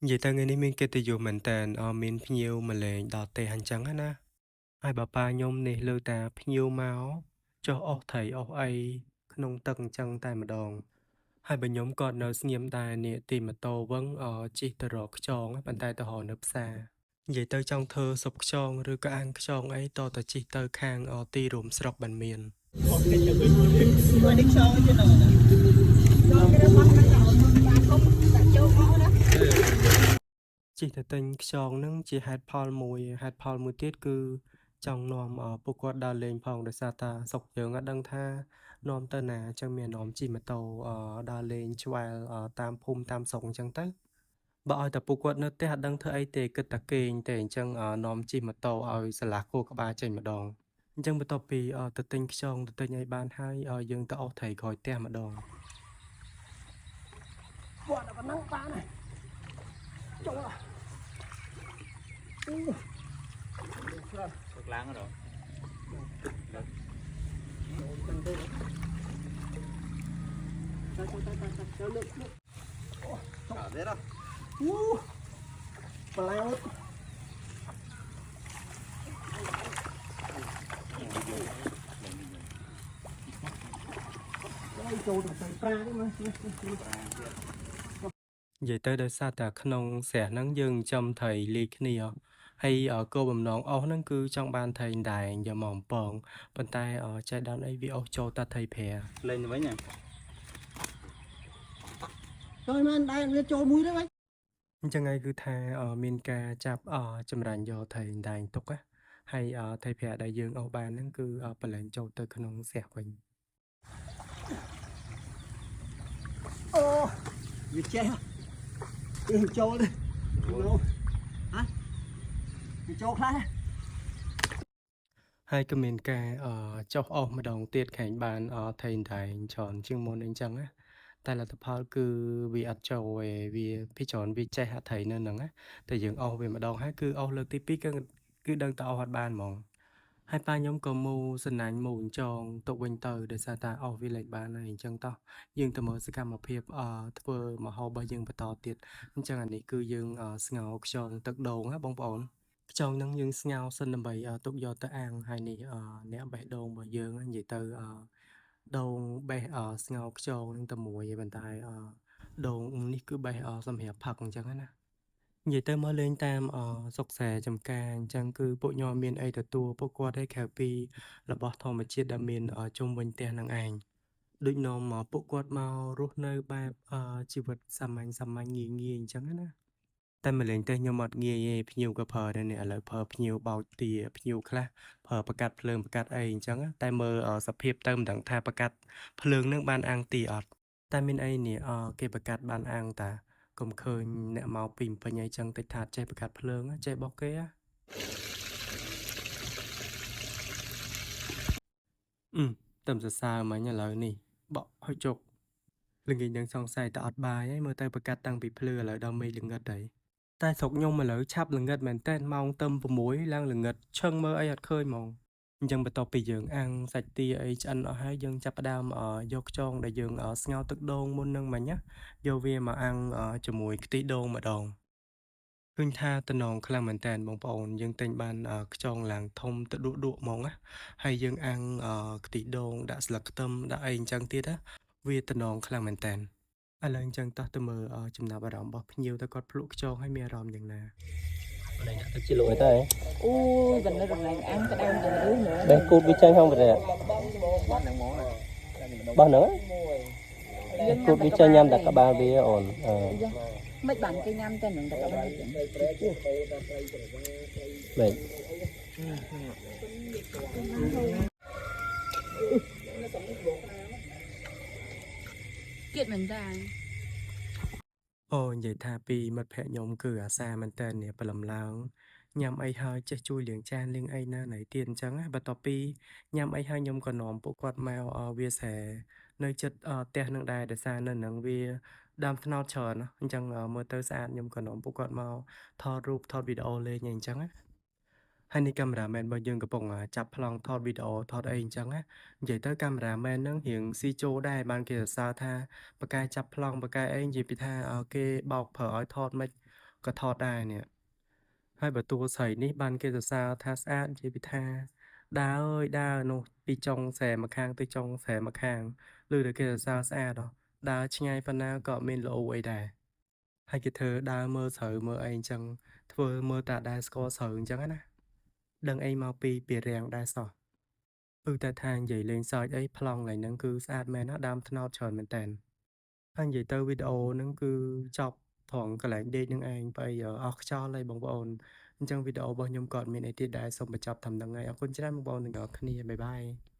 និយាយទៅថ្ងៃនេះមានកិត្តិយសមែនតើមានភ្ញៀវមកលេងដល់ផ្ទះអញ្ចឹងណាហើយបើប៉ាខ្ញុំនេះលើតាភ្ញៀវមកចុះអស់ត្រីអស់អីក្នុងទឹកអញ្ចឹងតែម្ដងហើយបើខ្ញុំក៏នៅស្ងៀមដែរនេះទីម៉ូតូវឹងជិះទៅរកខ្យងប៉ុន្តែទៅរកនៅផ្សារនិយាយទៅចង់ធ្វើស៊ុបខ្យងឬក៏អាំងខ្យងអីតតែជិះទៅខាងទីរួមស្រុកបានមានជិះទៅទិញខ្យងហ្នឹងជាហេតុផលមួយហេតុផលមួយទៀតគឺចង់នាំពួកគាត់ដើរលេងផងដោយសារតាស្រុកយើងអត់ដឹងថានាំទៅណាអញ្ចឹងមាននាំជិះម៉ូតូដើរលេងឆ្វែលតាមភូមិតាមស្រុកអញ្ចឹងទៅបើឲ្យតែពួកគាត់នៅផ្ទះអត់ដឹងធ្វើអីទេគិតតែគេងទេអញ្ចឹងនាំជិះម៉ូតូឲ្យស្រឡះខួរក្បាលចេញម្ដងអញ្ចឹងបន្ទាប់ពីទៅទិញខ្យងទៅទិញអីបានហើយយើងទៅអូសត្រីក្រោយផ្ទះម្ដង គាត់តែប៉ុណ្ណឹងបានហើយចូលអូ ទឹកឡើងដល់ ចូលទៅទៅទៅទៅទៅលើកលើក អត់ទេដល់ អូប្លោតចូលទៅប្រានេះមើល និយាយទៅដោយសារតែក្នុងស្រះហ្នឹងយើងចិញ្ចឹមត្រីលាយគ្នាហើយគោលបំណងអស់ហ្នឹងគឺចង់បានត្រីដែងយកមកបំពងប៉ុន្តែចៃដន្យអីវាអស់ចូលតែត្រីប្រា លេងទៅវិញហ៎ ចូលមែនដែរវាចូលមួយទេវិញ អញ្ចឹងហើយគឺថាមានការចាប់ចម្រាញ់យកត្រីដែងទុកណាហើយត្រីប្រាដែលយើងអស់បានហ្នឹងគឺប្រឡែងចូលទៅក្នុងស្រះវិញ អូវាចេះវាចូលទេហ៎វាចូលខ្លះ ហើយក៏មានការចុះអស់ម្ដងទៀតខែងបានត្រីដែងច្រើនជាងមុនអីចឹងណាតែលទ្ធផលគឺវាអត់ចូលឯវាពីច្រើនវាចេះអត្រីនៅហ្នឹងណាតែយើងអស់វាម្ដងហើយគឺអស់លើកទី2គឺដឹងតែអស់អត់បានហ្មងហើយប៉ាខ្ញុំក៏មូសណាញ់មូអញ្ចងទុកវិញទៅដោយសារតែអស់វាលែងបានហើយអញ្ចឹងតោះយើងទៅមើលសកម្មភាពធ្វើម្ហូបរបស់យើងបន្តទៀតអញ្ចឹងអានេះគឺយើងស្ងោរខ្យងទឹកដូងណាបងប្អូន ខ្យងហ្នឹងយើងស្ងោរសិនដើម្បីទុកយកទៅអាំងហើយនេះអ្នកបេះដូងរបស់យើងនិយាយទៅដូងបេះស្ងោរខ្យងហ្នឹងតែមួយឯងប៉ុន្តែដូងនេះគឺបេះសម្រាប់ផឹកអញ្ចឹងណានិយាយទៅមកលេងតាមស្រុកស្រែចម្ការអញ្ចឹងគឺពួកខ្ញុំអត់មានអីទទួលពួកគាត់ទេក្រៅពីរបស់ធម្មជាតិដែលមានជុំវិញផ្ទះហ្នឹងឯងដូចនាំមកពួកគាត់មករស់នៅបែបជីវិតសាមញ្ញសាមញ្ញងាយងាយអញ្ចឹងណា តែម្លេងទេខ្ញុំអត់ងាយទេភ្ញៀវក៏ប្រើដែរនេះឥឡូវប្រើភ្ញៀវបោចទាភ្ញៀវខ្លះប្រើប្រកាត់ភ្លើងប្រកាត់អីអញ្ចឹងណាតែមើលសភាពទៅមិនដឹងថាប្រកាត់ភ្លើងនឹងបានអាំងទាអត់តែមានអីនេះគេប្រកាត់បានអាំងតាកុំឃើញអ្នកមកពីពេញអីចឹងតិចថាចេះប្រកាត់ភ្លើងចេះបោះគេហ៎អឺតែសរសើរមិញឥឡូវនេះបក់ឲ្យជុកល្ងាចនឹងសង្ស័យតែអត់បាយហើយមើលទៅប្រកាត់តាំងពីភ្លឺឥឡូវដល់មេឃល្ងិតហើយ តែស្រុកខ្ញុំឥឡូវឆាប់ល្ងិតមែនតើម៉ោងទៅ6ឡើងល្ងិតឈឹងមើលអីអត់ឃើញហ្មងអញ្ចឹងបន្ទាប់ពីយើងអាំងសាច់ទាអីឆ្អិនអស់ហើយយើងចាប់ផ្ដើមយកខ្យងដែលយើងស្ងោរទឹកដូងមុននឹងមិញណាយកវាមកអាំងជាមួយខ្ទិះដូងម្ដងឃើញថាតំណងខ្លាំងមែនតើបងប្អូនយើងទិញបានខ្យងឡើងធំទៅដួកៗហ្មងណាហើយយើងអាំងខ្ទិះដូងដាក់ស្លឹកខ្ទឹមដាក់អីអញ្ចឹងទៀតណាវាតំណងខ្លាំងមែនតើឥឡូវអញ្ចឹងតោះទៅមើលចំណាប់អារម្មណ៍របស់ភ្ញៀវតើគាត់ភ្លក់ខ្យងហើយមានអារម្មណ៍យ៉ាងណា ទឹកជាលក់អីទៅ អូយបណ្ឌិតរំលែងអាំងក្តាមទាំងរឹសមើល បេះគូតវាចេញហងប្រែបោះហ្នឹងគូតវាចេញញ៉ាំតែក្បាលវាអូនអឺ មិនបានគេញ៉ាំតែនឹងតែក្បាលចឹង ម៉េច ទៀតមិនដែរ អូនិយាយថាពីមិត្តភក្តិខ្ញុំគឺអាសាមែនតើនេះព្រលឹមឡើងញ៉ាំអីហើយចេះជួយលាងចានលាងអីណាណីទៀតអញ្ចឹងណាបន្ទាប់ពីញ៉ាំអីហើយខ្ញុំក៏នាំពួកគាត់មកវាស្រែនៅចិត្តផ្ទះនឹងដែរដោយសារនៅនឹងវាដើមត្នោតច្រើនណាអញ្ចឹងមើលទៅស្អាតខ្ញុំក៏នាំពួកគាត់មកថតរូបថតវីដេអូលេងអីអញ្ចឹងណាហើយនេះកាមេរ៉ាមែនរបស់យើងកំពុងចាប់ប្លង់ថតវីដេអូថតអីអញ្ចឹងណានិយាយទៅកាមេរ៉ាមែនហ្នឹងរៀងស៊ីចូលដែរបានគេសរសើរថា បកកែចាប់ប្លង់បកកែអីនិយាយពីថាគេបោកប្រើឲ្យថតមិន ក៏ថតដែរនេះហើយបើតួស្រីនេះបានគេសរសើរថាស្អាតនិយាយពីថាដើរអើយដើរនោះពីចុងស្រែម្ខាងទៅចុងស្រែម្ខាងឮតែគេសរសើរស្អាតហ៎ដើរឆ្ងាយប៉ុណ្ណាក៏អត់មានល្អអីដែរហើយគេធ្វើដើរមើលស្រូវមើលអីអញ្ចឹងធ្វើមើលតាដែរស្គាល់ស្រូវអញ្ចឹងណាដឹងអីមកពីពីរាំងដែរសោះ ពឹកតែថានិយាយលេងសើចអីប្លង់កន្លែងហ្នឹងគឺស្អាតមែនណាដើមត្នោតច្រើនមែនតើហើយនិយាយទៅវីដេអូហ្នឹងគឺចប់ត្រង់កន្លែងដេកហ្នឹងឯងបើអីអស់ខ្យល់ហើយបងប្អូនអញ្ចឹងវីដេអូរបស់ខ្ញុំក៏អត់មានអីទៀតដែរសូមបញ្ចប់ត្រឹមហ្នឹងហើយអរគុណច្រើនបងប្អូនទាំងអស់គ្នាbye bye.